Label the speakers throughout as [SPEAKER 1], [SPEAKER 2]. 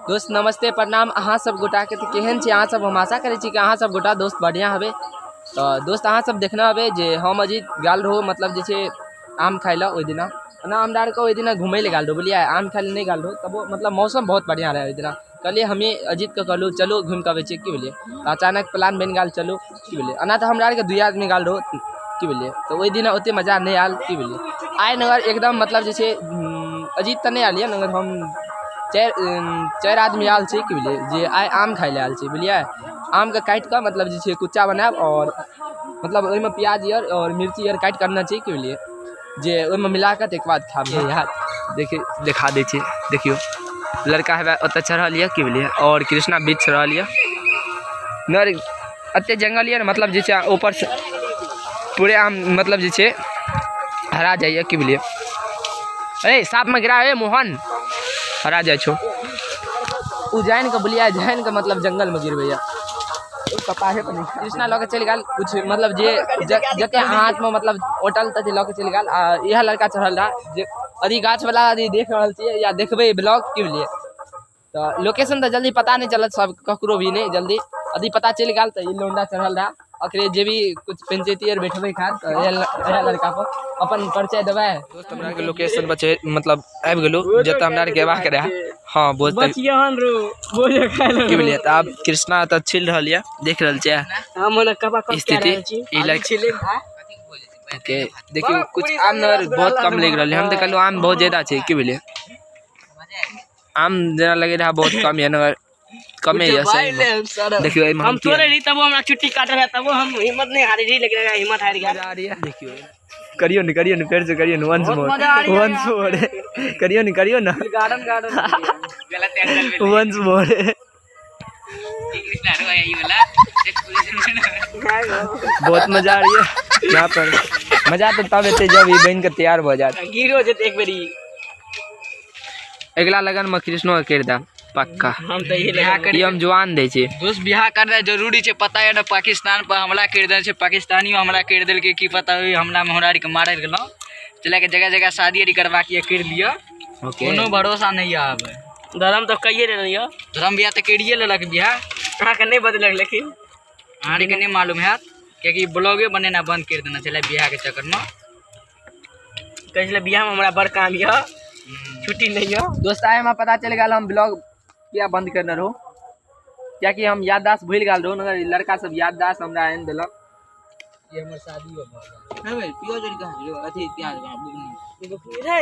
[SPEAKER 1] दोस्त नमस्ते प्रणाम अहाँ सब गोटाके। तऽ केहन छी अहाँ सब? हम आशा करै छी कि अहाँ सब गोटा दोस्त बढ़िआँ हेबै। तऽ दोस्त अहाँ सब देखने हेबै जे हम अजीत गेल रहू मतलब जे छै आम खाइ लए ओहि दिना। ओना हमरा आरके ओहि दिना घुमै लए गेल रहू, बुझलियै, आम खाइ लए नहि गेल रहू। तबो मतलब मौसम बहुत बढ़िआँ रहै ओहि दिना। कहलियै हमही अजीतके कहलहुँ चलू घुमिकऽ अबै छी, की बुझलियै। तऽ अचानक प्लान बनि गेल चलू, की बुझलियै। ओना तऽ हमरा आरके दुइए आदमी गेल रहू, की बुझलियै। तऽ ओहि दिना ओतेक मजा नहि आयल, की बुझलियै। आइ नगर एकदम मतलब जे छै अजीत तऽ नहि आयल यऽ, मगर हम चारि आदमी आयल छी, की बुझलियै, जे आइ आम खाइ लए आयल छी, बुझलियै। आमके काटिकऽ मतलब जे छै कुच्चा बनायब आओर मतलब ओहिमे प्याज आर आओर मिर्ची आर काटि कऽ अनने छी, की बुझलियै, जे ओहिमे मिलाकऽ ताहिके बाद खायब। यार देखी देखा दै छी, देखियौ लड़का हेबे ओतऽ चढ़ल यऽ, की बुझलियै, आओर कृष्णा बीच रहल यऽ। नर एते जंगल यऽ ने, मतलब जे छै ऊपरसँ पूरे आम मतलब जे छै हरा जाइए, की बुझलियै। अरे सापमे गिरा हे मोहन, हरा जाइ छौ ओ जानि कऽ, बुझलियै, जानि कऽ मतलब जंगलमे गिरबैया कपारे पर। कृष्णा लऽ कऽ चलि गेल किछु मतलब जे जते हाथमे मतलब ओटल तते लऽ कऽ चलि गेल। आ इएह लड़का चढ़ल रहए जे अभी गाछवला अभी देख रहल छियै या देखबै ब्लॉग, की बुझलियै। तऽ लोकेशन तऽ जल्दी पता नहि चलत सब ककरो भी नहि जल्दी। अभी पता चलि गेल तऽ ई लौंडा चढ़ल रहए। अकरे जे भी कुछ पंचायती आर बैठबै खात तऽ इएह लड़का पर अपन परिचय देबै। दोस्त हमरा आरके लोकेशन पर छै, मतलब आबि गेलहुँ जतऽ हमरा आरके अयबाक रहए। हँ बोझ तऽ
[SPEAKER 2] बचियहन रो बोझ खाय लए।
[SPEAKER 1] की बुझलियै। तऽ आब कृष्णा एतऽ छिल रहल यऽ, देख रहल छियै
[SPEAKER 2] हम ओना कबा कब
[SPEAKER 1] स्थिति ई लड़का के। देखियौ कुछ आम नगर बहुत कम लागि रहल है। हम तऽ कहलहुँ आम बहुत ज्यादा छै, की बुझलियै। आम जेना लगे रहा बहुत कम यऽ, नगर कमे यऽ सहीमे। देखियौ एहिमे
[SPEAKER 2] हम तोड़े रही तबो हमरा चुट्टी काटल है, तबो हम हिम्मत नहीं हारी रही, लेकिन हिम्मत हारि गेल।
[SPEAKER 1] मजा आ रही है। देखियौ करियो ने, करियो ने, फेर से करियो ने, वंस मोर वंस मोर करियो ने, करियो ने
[SPEAKER 2] गार्डन गार्डन
[SPEAKER 1] वंस मोर। बहुत मजा आ रही है यहाँ पर। मजा तऽ तब एतै जब ई बनि कऽ तैयार भऽ जायत।
[SPEAKER 2] गिरो जेतै एक बेरी।
[SPEAKER 1] अगिला लगन में कृष्णो के करि देब पक्का।
[SPEAKER 2] हम तऽ इहे लगा
[SPEAKER 1] ई हम जुआन दै छी।
[SPEAKER 3] दोस्त बियाह करनाइ जरूरी छै। पता यऽ ने पाकिस्तान पर हमला करि देने छै, पाकिस्तानियो हमला करि देलकै, की पता ओहि हमलामे हमरा आरके मारल गेलहुँ। चला के जगह जगह शादी आर करबाक यऽ करि लिअ।
[SPEAKER 1] ओके
[SPEAKER 3] कोनो भरोसा नहि यऽ आब।
[SPEAKER 2] धर्म तऽ कहिए लेने यऽ।
[SPEAKER 3] धर्म बियाह तऽ करिए लेलक बियाह।
[SPEAKER 2] अहाँके नहि बदलक, लेकिन
[SPEAKER 3] अहाँ आरके नहि मालूम हैत कियाकि ब्लॉगे बनेनाइ बन्द करि देने छलै बियाहके चक्करमे।
[SPEAKER 2] कहै छलै बियाहमे हमरा बड़ काम यऽ, छुट्टी नहि यऽ।
[SPEAKER 1] दोस्त आइ हमरा पता चलि गेल हम ब्लॉग किया बन्द करने रहू, कियाकि हम याददाश्त भूलि गेल रहू, मगर ई लड़का सब याददाश्त हमरा आनि देलक।
[SPEAKER 3] ई हमर शादियो भऽ गेल। अथी प्याज
[SPEAKER 2] रे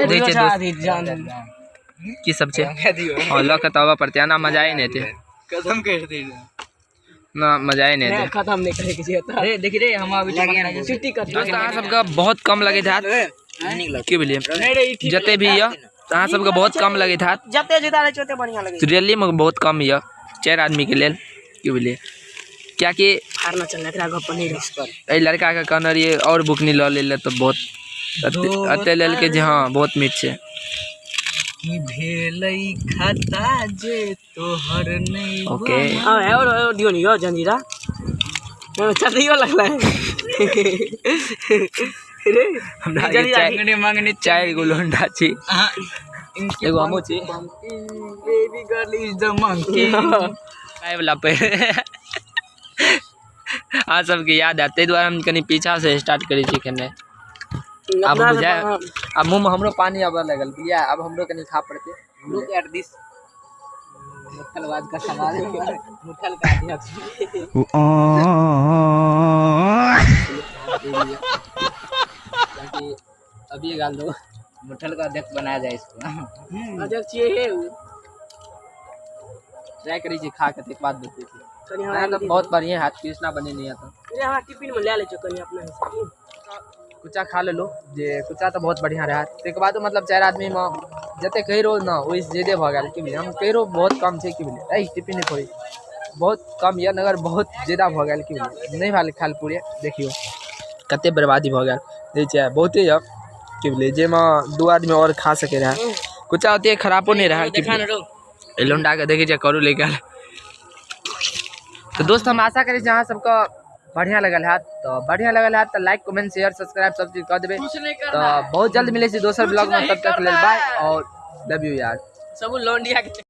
[SPEAKER 1] दै छै दोस्त की सब छै और लऽ कऽ तऽ आबऽ पड़तै, एना मजा ही नहि एतै।
[SPEAKER 3] कसम करि दे
[SPEAKER 1] ना मजा ही नहि एतै।
[SPEAKER 2] खत्म नहि करे के छै एतऽ।
[SPEAKER 3] रे देखी रे हम अभी
[SPEAKER 2] छुट्टी कट।
[SPEAKER 1] दोस्त अहाँ सबके बहुत कम लगैत हैत, की बुझलियै,
[SPEAKER 2] नहीं रे ई ठीक।
[SPEAKER 1] जते भी यऽ अहाँ सबके बहुत कम लगैत हैत।
[SPEAKER 2] जते जिदा रहै छै ओते बढ़िया लगै छै।
[SPEAKER 1] रियली मे बहुत कम यऽ चारि आदमीके लेल, की बुझलियै, कियाकि
[SPEAKER 2] फाड़ना चलना एकरा गप पर नहीं रह।
[SPEAKER 1] एहि लड़काके कहने रहियै आओर बुकनी लऽ लै लए तऽ बहुत एते लेलकै जे हँ बहुत मीठ छै।
[SPEAKER 3] की भेलै खाता जे तोहर नहि।
[SPEAKER 1] ओके
[SPEAKER 2] हां और दियो नि यो जंजीरा चलियो लगलै रे।
[SPEAKER 1] हमरा आरके
[SPEAKER 3] मंगनी मंगनी
[SPEAKER 1] चारि गो लोंडा छी, एगो हमहूँ छी।
[SPEAKER 3] Baby girl is the monkey.
[SPEAKER 1] खाय वला पे अहाँ सबके याद आयत, ताहि दुआरे हम कनि पीछा से स्टार्ट करै छी खेनाइ। आब बुझाय आब मुँहमे हमरो पानी आबऽ लगल, बुझलियै। आब हमरो कनि खा पड़तै।
[SPEAKER 3] लुक एट this मुठलवाद का समाज, मुठल का अध्यक्ष।
[SPEAKER 1] कियाकि अभी गाल दो
[SPEAKER 3] मुठल का अध्यक्ष बनाया जाए इसको।
[SPEAKER 2] अध्यक्ष छियै हे उ।
[SPEAKER 1] ट्राई करै छी खा के, ताहिके बाद बतबै छी।
[SPEAKER 2] कनि
[SPEAKER 1] हमरा
[SPEAKER 2] हमरा
[SPEAKER 1] तऽ बहुत बढ़िआँ हैत कृष्णा बनेने यऽ तऽ।
[SPEAKER 2] रे हमरा टिफिन में ले लै छौ कनि अपना हिसाब।
[SPEAKER 1] कुच्चा खा लेलहुँ जे कुच्चा तऽ बहुत बढ़िआँ रहए। ताहिके बाद मतलब चारि आदमीमे जतेक कहि रहौ ने ओहिसँ ज्यादे भऽ गेल, की बुझलियै। हम कहि रहौ बहुत कम छै, की बुझलियै, एहि टिफिन नहि फोड़ै, बहुत कम यऽ मगर बहुत ज्यादा भऽ गेल, की बुझलियै, नहि भेल खायल पूरे। देखियौ कतेक बर्बादी भऽ गेल, देखै छियै बहुते यऽ, की बुझलियै, जाहिमे दू आदमी आओर खा सकै रहए। कुच्चा ओतेक खरापो नहि रहए, की
[SPEAKER 2] देखा ने
[SPEAKER 1] बुझलियै।
[SPEAKER 2] रो।
[SPEAKER 1] एहि लौंडाके देखै छियै करू ले गेल। तऽ दोस्त हम आशा करै छी अहाँ सबके बढ़िया लगल हैत। तऽ बढ़िया लगल हैत तऽ लाइक कमेंट शेयर सब्सक्राइब सब चीज कऽ देबै।
[SPEAKER 3] कुछ नहीं करना।
[SPEAKER 1] तऽ बहुत जल्द मिलै छै दोसर
[SPEAKER 3] कुछ
[SPEAKER 1] ब्लॉग में,
[SPEAKER 3] नहीं
[SPEAKER 1] तब तक लेल
[SPEAKER 3] करना
[SPEAKER 1] बाय
[SPEAKER 3] है।
[SPEAKER 1] और लव you यार।
[SPEAKER 2] सब लौंडिया के।